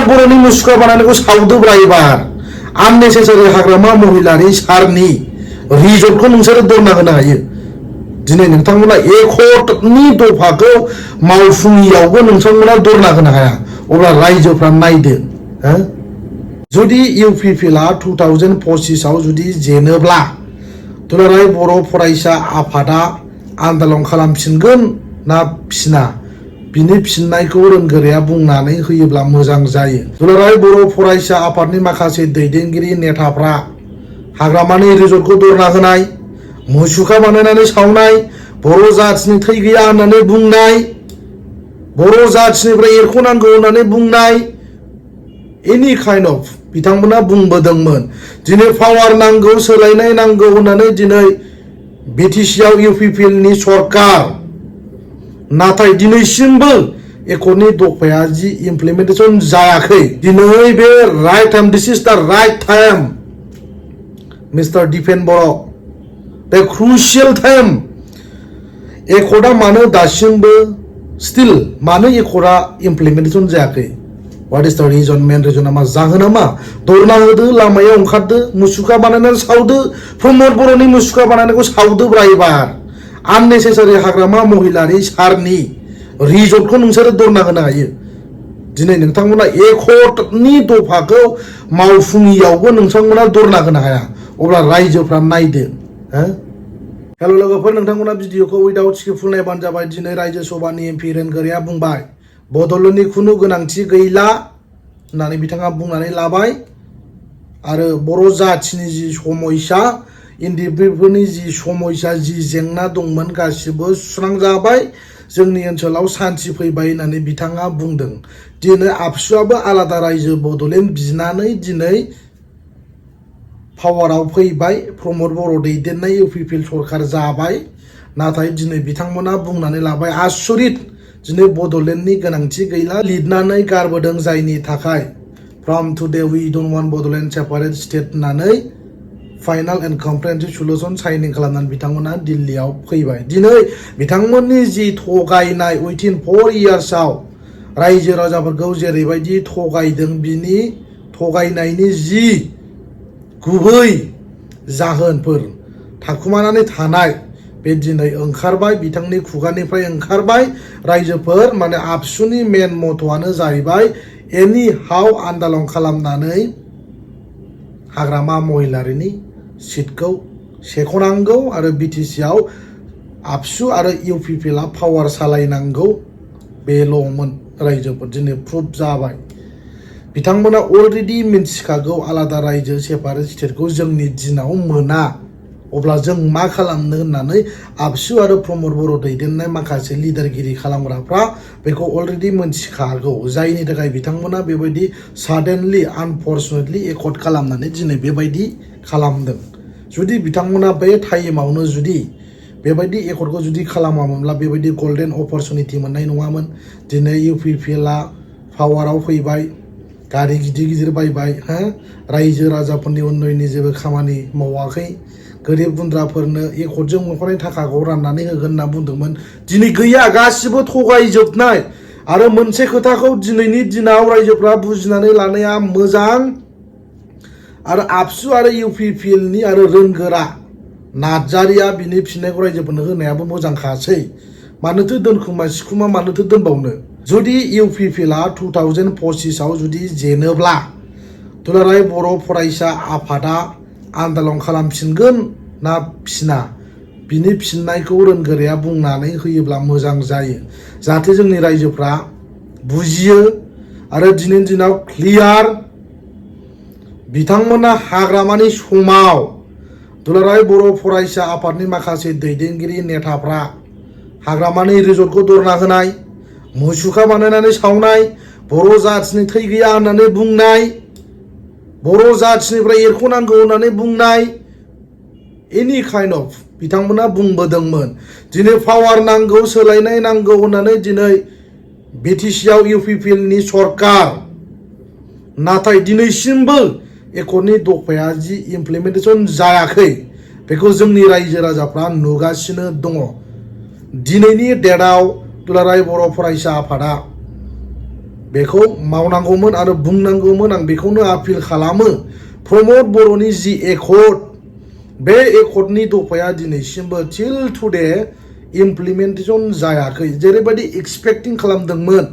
बर'नि मुसुखा बानायनायखौ सावदोब्रा एबार आननेसेसारि हाग्रामा महिलारि सारनि रिजर्टखौ नोंसोरो दोनना होनो हायो दिनै नोंथांमोना 1 दफाखौ मावफुङियावबो नोंथांमोना दोनना होनो हाया अब्ला रायजोफ्रा नायदो जुदि इउपिपिएलआ 2025 आव जुदि जेनोब्ला दुलाराय बर' फरायसा आफादा आन्दालन खालामफिनगोन ना फिना बिनि फिननायखौ रोंगोराया बुंनानै होयोब्ला मोजां जायो। दुलाराय बर' फरायसा आफादनि माखासे दैदेनगिरि नेताफ्रा हाग्रामानि रिजर्टखौ दरना होनाय मुसुखा बानायनानै सावनाय बर' जाथिनि थै गैया होननानै बुंनाय बर' जाथिनिफ्राय एरख'नांगौ होननानै बुंनाय एनि काइन्ड अफ बिथांमोना बुंबोदोंमोन दिनै पावार नांगौ सोलायनाय नांगौ होननानै दिनै बिटिसिआव इउपिपिएलनि सरकार नाथाय दिनैसिमबो एकरनि दफाया जि इमप्लिमेन्टेसन जायाखै दिनै बे राइट टाइम दिस इज द राइट टाइम मिस्टार दिपेन बर' द क्रुशियेल टाइम एकर्डा मानो दासिमबो स्टिल मानो एकर्डा इमप्लिमेन्टेसन जायाखै व्हाट इज द रिजन मेन रिजन मा जाहोना मा दरना होदो लामायाव ओंखारदो मुसुखा बानायनानै सावदो प्रमद बर'नि मुसुखा बानायनायखौ सावदोब्रा एबार आननेसेसारि हाग्रामा महिलारि सारनि रिजर्टखौ नोंसोरो दोनना होनो हायो दिनै नोंथांमोना 1 दफाखौ मावफुङियावबो नोंथांमोना दोनना होनो हाया अब्ला रायजोफ्रा नायदो हेल' लोगोफोर नोंथांमोना भिडिअखौ उइदाउट स्किप फुल नायबानो जाबाय दिनै रायजो सभानि एमपि रोंगोराया बुंबाय बदलनि खुनु गोनांथि गैला होननानै बिथाङा बुंनानै लाबाय आरो बर' जाथिनि जि समस्या इन्डिभिजुवेलफोरनि जि समस्या जि जेंना दंमोन गासिबो सुस्रांजाबाय जोंनि ओनसोलाव सान्थि फैबाय होननानै बिथाङा बुंदों दिनै आबसुआबो आलादा रायजो बड'लेण्ड बिनानै दिनै पावाराव फैबाय प्रमद बर' दैदेननाय इउपिपिएल सरकार जाबाय नाथाय दिनै बिथांमोना बुंनानै लाबाय आसरित दिनै बड'लेण्डनि गोनांथि गैला लिरनानै गारबोदों जायनि थाखाय from today we don't want Bodoland separate state होननानै final and comprehensive solution signing खालामनानै बिथांमोना दिल्लीयाव फैबाय दिनै बिथांमोननि जि थगायनाय उइथिन 4 इयार्सआव रायजो राजाफोरखौ जेरैबायदि थगायदों बिनि थगायनायनि जि गुबै जाहोनफोर थाखुमानानै थानाय बे दिनै ओंखारबाय बिथांनि खुगानिफ्राय ओंखारबाय रायजोफोर माने आबसुनि मेन मथ'आनो जाहैबाय एनि हाउ आन्दालन खालामनानै हाग्रामा महिलारिनि सिटखौ सेख'नांगौ आरो बिटिसिआव आबसु आरो इउपिपिएलआ पावार सालायनांगौ बेल'मोन रायजोफोर दिनै प्रुफ जाबाय बिथांमोना अलरेडि मिन्थिखागौ आलादा रायजो सेपारेट स्टेटखौ जोंनि दिनाव मोना अब्ला जों मा खालामनो होननानै आबसु आरो प्रमद बर' दैदेननाय माखासे लिडारगिरि खालामग्राफ्रा बेखौ अलरेडि मोनथिखागौ जायनि थाखाय बिथांमोना बेबायदि साडेनलि आनफर्चुनेटलि एकर्ड खालामनानै दिनै बेबायदि खालामदों जुदि बिथांमोना बे टाइमावनो जुदि बेबायदि एकर्डखौ जुदि खालामामोनब्ला बेबायदि गल्डेन अपरचुनिटि मोननाय नङामोन दिनै इउपिपिएलआ पावाराव फैबाय गारि गिदिर गिदिर बायबाय रायजो राजाफोरनि उन्नयननि जेबो खामानि मावाखै गोरिब गुन्द्राफोरनो एकर्डजों मोनफानाय थाखाखौ राननानै होगोन होनना बुंदोंमोन दिनै गैया गासिबो थगायजोबनाय आरो मोनसे खोथाखौ दिनैनि दिनाव रायजोफ्रा बुजिनानै लानाया मोजां आरो आबसु आरो इउपिपिएलनि आरो रोंगोरा नार्जारिया बिनि फिननायखौ रायजोफोरनो होनायाबो मोजांखासै मानोथो दोनखुमा सिखुमा मानोथो दोनबावनो जुदि इउपिपिएलआ 2025 आव जुदि जेनोब्ला दुलाराय बर' फरायसा आफादा आन्दालन खालामफिनगोन ना फिना बिनि फिननायखौ रोंगोराया बुंनानै होयोब्ला मोजां जायो जाहाथे जोंनि रायजोफ्रा बुजियो आरो दिनैनि दिनाव क्लियार बिथांमोना हाग्रामानि समाव दुलाराय बर' फरायसा आफादनि माखासे दैदेनगिरि नेताफ्रा हाग्रामानि रिजर्टखौ दरना होनाय मुसुखा बानायनानै सावनाय बर' जाथिनि थै गैया होननानै बुंनाय बर' जाथिनिफ्राय एरख'नांगौ होननानै बुंनाय एनि काइन्ड अफ बिथांमोना बुंबोदोंमोन दिनै पावार नांगौ सोलायनाय नांगौ होननानै दिनै बिटिसिआव इउपिपिएलनि सरकार नाथाय दिनैसिमबो एकरनि दफाया जि इमप्लिमेन्टेसन जायाखै बेखौ जोंनि रायजो राजाफ्रा नुगासिनो दङ दिनैनि डेटआव दुलाराय बर' फरायसा आफादा बेखौ मावनांगौमोन आरो बुंनांगौमोन आं बेखौनो आपिल खालामो प्रमद बर'नि जि एकर्ड बे एकर्डनि दफाया दिनैसिमबो टिल टुडे इमप्लिमेन्टेसन जायाखै जेरैबायदि एक्सपेक्टिं खालामदोंमोन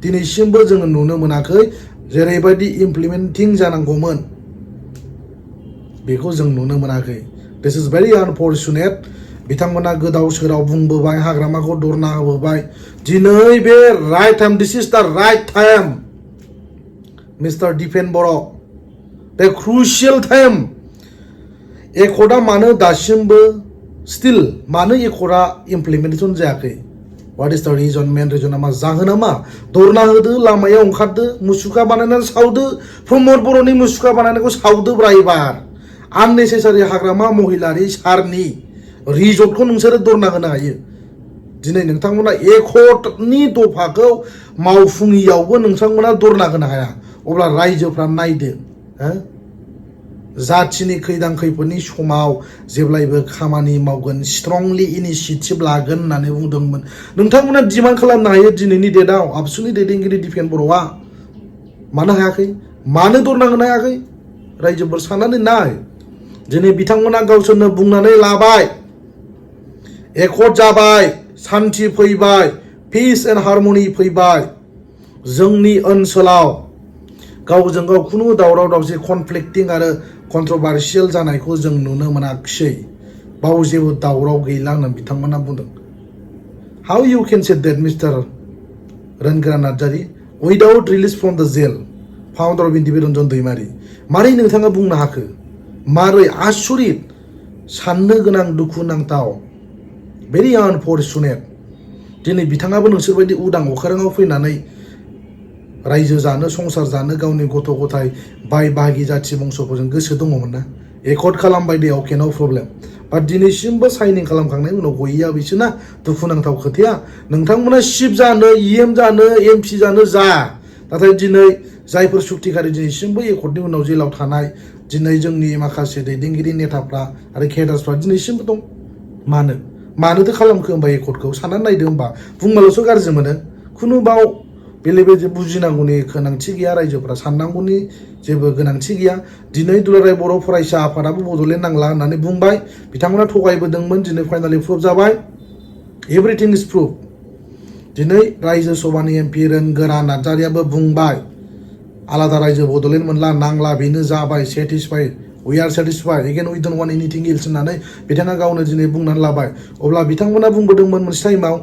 दिनैसिमबो जोङो नुनो मोनाखै जेरैबायदि इमप्लिमेन्टिं जानांगौमोन बेखौ जों नुनो मोनाखै दिस इज भेरि आनफर्चुनेट बिथांमोना गोदाव सोराव बुंबोबाय हाग्रामाखौ दरना होबोबाय दिनै बे राइट टाइम दिस इज द राइट टाइम मिस्टार दिपेन बर' द क्रुशियेल टाइम एकर्डआ मानो दासिमबो स्टिल मानो एकर्डआ इमप्लिमेन्टेसन जायाखै व्हाट इज द रिजन मेन रिजनआ मा जाहोना मा दरना होदो लामायाव ओंखारदो मुसुखा बानायनानै सावदो प्रमद बर'नि मुसुखा बानायनायखौ सावदो ब्राइबार आननेसेसारि हाग्रामा महिलारि सारनि रिजर्टखौ नोंसोरो दरना होनो हायो दिनै नोंथांमोना एकर्डनि दफाखौ मावफुङियावबो नोंथांमोना दरना होनो हाया अब्ला रायजोफ्रा नायदो जाथिनि खैदां खैफोदनि समाव जेब्लायबो खामानि मावगोन स्ट्रंलि इनिशिएटिभ लागोन होननानै बुंदोंमोन नोंथांमोना डिमान्ड खालामनो हायो दिनैनि डेटआव आबसुनि दैदेनगिरि दिपेन बर'आ मानो हायाखै मानो दरना होनो हायाखै रायजोफोर साननानै नाय दिनै बिथांमोना गावसोरनो बुंनानै लाबाय एकर्ड जाबाय सान्थि फैबाय पिस एन्ड हारमनि फैबाय जोंनि ओनसोलाव गावजों गाव खुनु दावराव दावसि कनफ्लिक्टिं आरो कन्ट्रभार्सियेल जानायखौ जों नुनो मोनाखिसै बाव जेबो दावराव गैला होनना बिथांमोना बुंदों how you can say that mister Rongora Narzary without release from the jail फाउन्डार of इन्दिबि Ranjan दैमारि मारै नोंथाङा बुंनो हाखो मारै आसरित साननो गोनां दुखु नांथाव भेरि आनफर्चुनेट दिनै बिथाङाबो नोंसोरबायदि उदां अखाराङाव फैनानै रायजो जानो संसार जानो गावनि गथ' गथाय बाय बाहागि जाथि बंस'फोरजों गोसो दङमोन ना एकर्ड खालामबाय दे अके नो प्रब्लेम बाट दिनैसिमबो साइनिं खालामखांनायनि उनाव गैया बिसोरना दुखुनांथाव खोथाया नोंथांमोना चिफ जानो इएम जानो एमपि जानो जा नाथाय दिनै जायफोर सुक्तिखारि दिनैसिमबो एकर्डनि उनाव जेलाव थानाय दिनै जोंनि माखासे दैदेनगिरि नेताफ्रा आरो केडार्सफ्रा दिनैसिमबो दं मानोथो खालामखो होमबा एकर्डखौ साननानै नायदो होमबा बुंबाल'सो गाज्रि मोनो खुनु बाव बेलेबेजे बुजिनांगौनि गोनांथि गैया रायजोफ्रा साननांगौनि जेबो गोनांथि गैया दिनै दुलाराय बर' फरायसा आफादाबो बड'लेण्ड नांला होननानै बुंबाय बिथांमोना थगायबोदोंमोन दिनै फाइनालि प्रुफ जाबाय एभ्रिथिं इज प्रुफ दिनै रायजो सभानि एमपि रोनगोरा नार्जारियाबो बुंबाय आलादा रायजो बड'लेण्ड मोनला नांला बेनो जाबाय satisfied we are satisfied again we don't want anything else होननानै बिथाङा गावनो दिनै बुंनानै लाबाय अब्ला बिथांमोना बुंबोदोंमोन मोनसे टाइमाव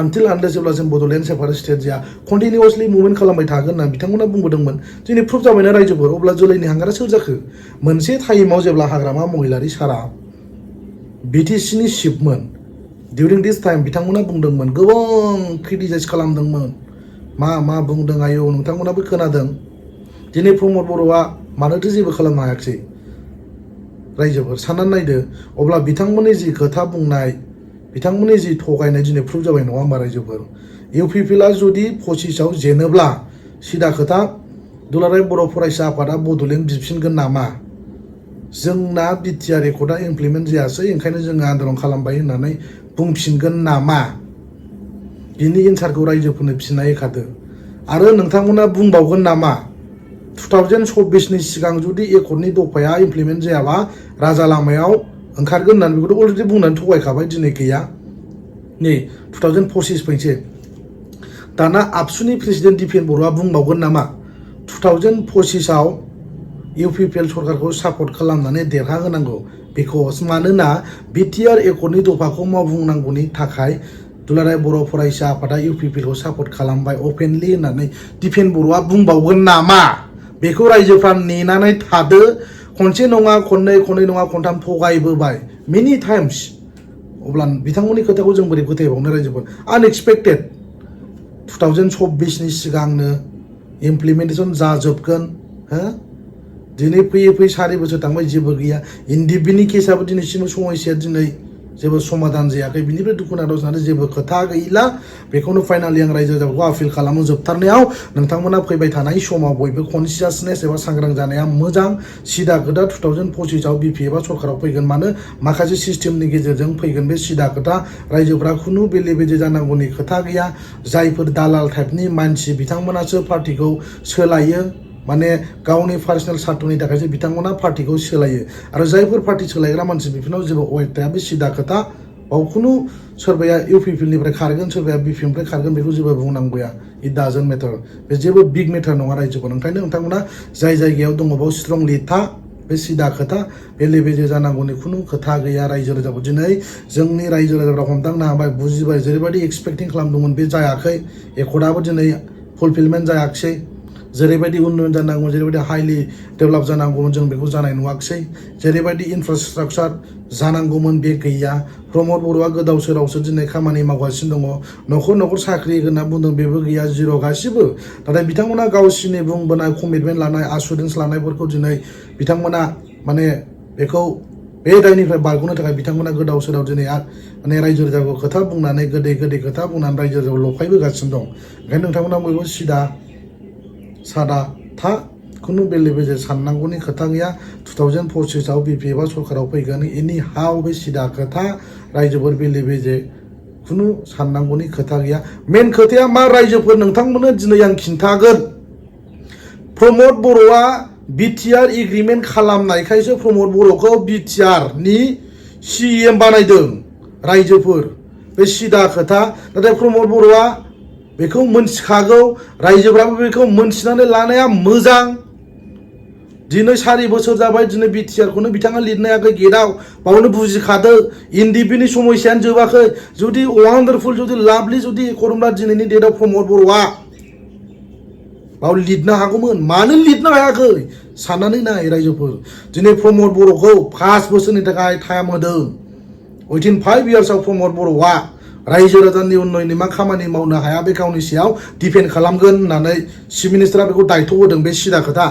आनटिल आनलेस जेब्ला जों बड'लेण्ड सेपारेट स्टेट जाया कन्टिनिउसलि मुभमेन्ट खालामबाय थागोन होनना बिथांमोना बुंबोदोंमोन दिनै प्रुफ जाबायना रायजोफोर अब्ला जोलैनि हांगारा सोर जाखो मोनसे टाइमाव जेब्ला हाग्रामा महिलारि सारा बिटिसिनि चिफमोन डिउरिं दिस टाइम बिथांमोना बुंदोंमोन गोबां क्रिटिसाइज खालामदोंमोन मा बुंदों आयौ नोंथांमोनाबो खोनादों दिनै प्रमद बर'आ मानोथो जेबो खालामनो हायाखिसै रायजोफोर साननानै नायदो अब्ला बिथांमोननि जि खोथा बुंनाय बिथांमोननि जि थगायनाय दिनै प्रुफ जाबाय नङा होमबा रायजोफोर इउपिपिएलआ जुदि 25 आव जेनोब्ला सिदा खोथा दुलाराय बर' फरायसा आफादा बड'लेण्ड बिफिनगोन नामा जोंना बिटिआर एकर्डआ इमप्लिमेन्ट जायासै ओंखायनो जोङो आन्दलन खालामबाय होननानै बुंफिनगोन नामा बिनि एन्सारखौ रायजोफोरनो फिननाय होखादो आरो नोंथांमोना बुंबावगोन नामा 2026 नि सिगां जुदि एकर्डनि दफाया इमप्लिमेन्ट जायाबा राजा लामायाव ओंखारगोन होननानै बेखौथ' अलरेडि बुंनानै थगायखाबाय दिनै गैया नै 2025 फैनोसै दाना आबसुनि प्रेसिडेन्ट दिपेन बर'आ बुंबावगोन नामा 2025 आव इउपिपिएल सरकारखौ सापर्ट खालामनानै देरहाहोनांगौ बिकज मानोना बिटिआर एकर्डनि दफाखौ मावफुंनांगौनि थाखाय दुलाराय बर' फरायसा आफादा इउपिपिएलखौ सापर्ट खालामबाय अपेनलि होननानै दिपेन बर'आ बुंबावगोन नामा बेखौ रायजोफ्रा नेनानै थादो खनसे नङा खननै नङा खनथाम थगायबोबाय मेनि टाइम्स अब्ला बिथांमोननि खोथाखौ जों बोरै फोथायबावनो रायजोफोर आनएक्सपेक्टेड 2026 नि सिगांनो इमप्लिमेन्टेसन जाजोबगोन हो दिनै फैयै 4 बोसोर थांबाय जेबो गैया इन्दिबिनि केसआबो दिनैसिम समयसाया दिनै जेबो समाधान जायाखै बिनिफ्राय दुखुनांथाव साननानै जेबो खोथा गैला बेखौनो फाइनालि आं रायजो राजाखौ आपिल खालामो जोबथारनायाव नोंथांमोना फैबाय थानाय समाव बयबो कनसियासनेस एबा सांग्रां जानाया मोजां सिदा खोथा 2025 आव बिपि एबा सरकाराव फैगोन मानो माखासे सिस्टेमनि गेजेरजों फैगोन बे सिदा खोथा रायजोफ्रा खुनु बेले बेजे जानांगौनि खोथा गैया जायफोर दालाल टाइपनि मानसि बिथांमोनासो पार्टिखौ सोलायो माने गावनि पार्सनेल सार्थनि थाखायसो बिथांमोना पार्टिखौ सोलायो आरो जायफोर पार्टी सोलायग्रा मानसि बेफोरनाव जेबो वेट थाया बे सिदा खोथा बाव खुनु सोरबाया इउपिपिएलनिफ्राय खारगोन सोरबाया बिपिएमनिफ्राय खारगोन बेखौ जेबो बुंनांगौया इट डाजन्ट मेटार बे जेबो बिग मेटार नङा रायजोखौ ओंखायनो नोंथांमोना जाय जायगायाव दङ बाव स्ट्रंलि था बे सिदा खोथा बेले बेजे जानांगौनि खुनु खोथा गैया रायजो राजाखौ दिनै जोंनि रायजो राजाफ्रा हमदांनो हाबाय बुजिबाय जेरैबायदि एक्सपेक्टिं खालामदोंमोन बे जायाखै एकर्डआबो दिनै फुलफिलमेन्ट जायाखिसै जेरैबायदि उन्नयन जानांगौ जेरैबायदि हाइलि डेभेलप जानांगौमोन जों बेखौ जानाय नुवाखिसै जेरैबायदि इनफ्रास्ट्राक्चार जानांगौमोन बे गैया प्रमद बर'आ गोदाव सोरावसो दिनै खामानि मावगासिनो दङ न'खर न'खर साख्रि होनना बुंदों बेबो गैया जिर' गासिबो नाथाय बिथांमोना गावसिनि बुंबोनाय कमिटमेन्ट लानाय आसुरेन्स लानायफोरखौ दिनै बिथांमोना माने बेखौ बे दायनिफ्राय बारग'नो थाखाय बिथांमोना गोदाव सोराव दिनै माने रायजो राजाखौ खोथा बुंनानै गोदै गोदै खोथा बुंनानै रायजो राजाखौ लफायबोगासिनो दं ओंखायनो नोंथांमोना बयबो सिदा सादा था खुनु बेले बेजे साननांगौनि खोथा गैया 2025 आव बिपि एबा सरकाराव फैगोन एनि हाव बे सिदा खोथा रायजोफोर बेले बेजे खुनु साननांगौनि खोथा गैया मेन खोथाया मा रायजोफोर नोंथांमोननो दिनै आं खिन्थागोन प्रमद बर'आ बिटिआर एग्रिमेन्ट खालामनायखायसो प्रमद बर'खौ बिटिआर नि सिएम बानायदों रायजोफोर बे सिदा खोथा नाथाय प्रमद बर'आ बेखौ मोनथिखागौ रायजोफ्राबो बेखौ मोनथिनानै लानाया मोजां दिनै 4 बोसोर जाबाय दिनै बिटिआरखौनो बिथाङा लिरनो हायाखै गेटआव बावनो बुजिखादो एनडिपिनि समस्यानो जोबाखै जुदि वान्डारफुल जुदि लाभलि जुदि एकर्डब्ला दिनैनि डेटआव प्रमद बर'आ बाव लिरनो हागौमोन मानो लिरनो हायाखै साननानै नाय रायजोफोर दिनै प्रमद बर'खौ 5 बोसोरनि थाखाय टाइम होदों उइथिन 5 इयार्सआव प्रमद बर'आ रायजो राजानि उन्नयननि मा खामानि मावनो हाया बे गावनि सायाव डिपेन्ड खालामगोन होननानै चिफ मिनिस्टारा बेखौ दायथ' होदों बे सिदा खोथा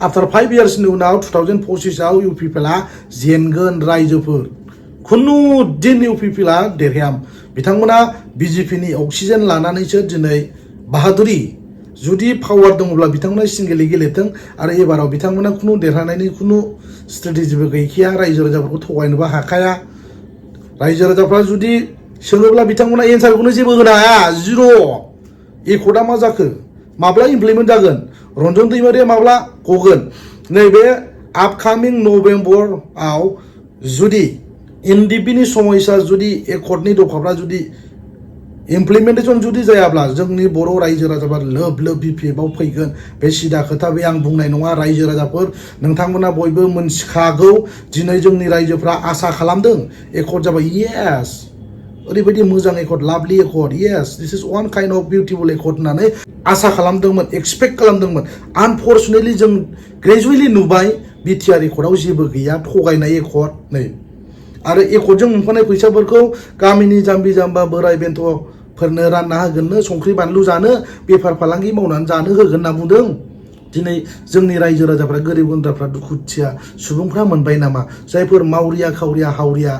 आफ्टार 5 इयार्सनि उनाव 2025 आव इउपिपिएलआ जेनगोन रायजोफोर खुनु दिन इउपिपिएलआ देरहायाम बिथांमोना बिजेपिनि अक्सिजेन लानानैसो दिनै बाहादुरि जुदि पावार दङब्ला बिथांमोना सिंगेलि गेलेथों आरो एबाराव बिथांमोना खुनु देरहानायनि खुनु स्ट्रेटेजिबो गैखाया रायजो राजाफोरखौ थगायनोबो हाखाया रायजो राजाफ्रा जुदि सोङोब्ला बिथांमोना एन्सारखौनो जेबो होनो हाया जिर' एकर्डआ मा जाखो माब्ला इमप्लिमेन्ट जागोन रन्जन दैमारिया माब्ला गगोन नैबे आपकामिं नभेम्बराव जुदि एनडिपिनि समयसा जुदि एकर्डनि दफाफ्रा जुदि इमप्लिमेन्टेसन जुदि जायाब्ला जोंनि बर' रायजो राजाफ्रा लोब लोब बिपिएफआव फैगोन बे सिदा खोथा बे आं बुंनाय नङा रायजो राजाफोर नोंथांमोना बयबो मोनथिखागौ दिनै जोंनि रायजोफ्रा आसा खालामदों एकर्ड जाबाय येस ओरैबायदि मोजां accord lovely accord yes this is one kind of beautiful accord होननानै आसा खालामदोंमोन एक्सपेक्ट खालामदोंमोन आनफर्चुनेटलि जों ग्रेजुवेटलि नुबाय बिटिआर एकर्डआव जेबो गैया थगायनाय एकर्ड नै आरो एकर्डजों मोनफानाय फैसाफोरखौ गामिनि जाम्बि जाम्बा बोराय बेन्थ'फोरनो रानना होगोननो संख्रि बानलु जानो बेफार फालांगि मावनानै जानो होगोन होनना बुंदों दिनै जोंनि रायजो राजाफ्रा गोरिब गुन्द्राफ्रा दुखुथिया सुबुंफ्रा मोनबाय नामा जायफोर मावरिया खावरिया हावरिया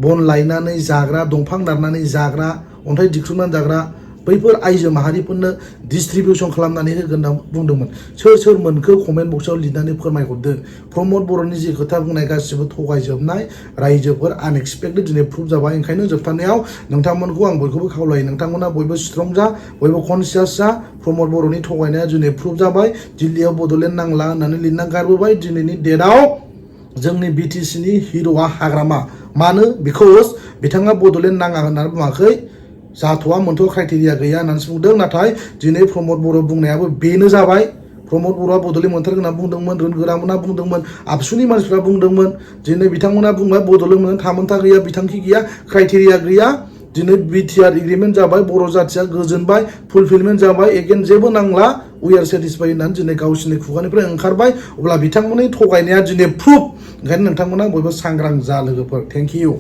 बन लायनानै जाग्रा दंफां दाननानै जाग्रा अन्थाइ दिख्रुबनानै जाग्रा बैफोर आइजो माहारिफोरनो डिस्ट्रिबिउसन खालामनानै होगोन होनना बुंदोंमोन सोर सोर मोनखो कमेन्ट बक्सआव लिरनानै फोरमायहरदो प्रमद बर'नि जि खोथा बुंनाय गासिबो थगायजोबनाय रायजोफोर आनएक्सपेक्टेड दिनै प्रुभ जाबाय ओंखायनो जोबथारनायाव नोंथांमोनखौ आं बयखौबो खावलायो नोंथांमोना बयबो स्ट्रं जा बयबो कनसियास जा प्रमद बर'नि थगायनाया दिनै प्रुभ जाबाय दिल्लीयाव बड'लेण्ड नांला होननानै लिरना गारबोबाय दिनैनि डेटआव जोंनि बिटिसिनि हिर'आ हाग्रामा मानो बिकज बिथाङा बड'लेण्ड नाङा होननानै बुङाखै जाथ'वा मोनथ' क्राइटेरिया गैया होननानैसो बुंदों नाथाय दिनै प्रमद बर' बुंनायाबो बेनो जाबाय प्रमद बर'आ बड'लेण्ड मोनथारगोन होनना बुंदोंमोन रोनगोरामोना बुंदोंमोन आबसुनि मानसिफ्रा बुंदोंमोन दिनै बिथांमोना बुंबाय बड'लेण्ड मोननो थामोनथा गैया बिथांखि गैया क्राइटेरिया गैया दिनै बिटिआर एग्रिमेन्ट जाबाय बर' जाथिया गोजोनबाय फुलफिलमेन्ट जाबाय एगेन जेबो नांला वी आर सेटिसफाइड होननानै दिनै गावसिनि खुगानिफ्राय ओंखारबाय अब्ला बिथांमोननि थगायनाया दिनै प्रुफ ओंखायनो नोंथांमोना बयबो सांग्रां जा लोगोफोर थेंक इउ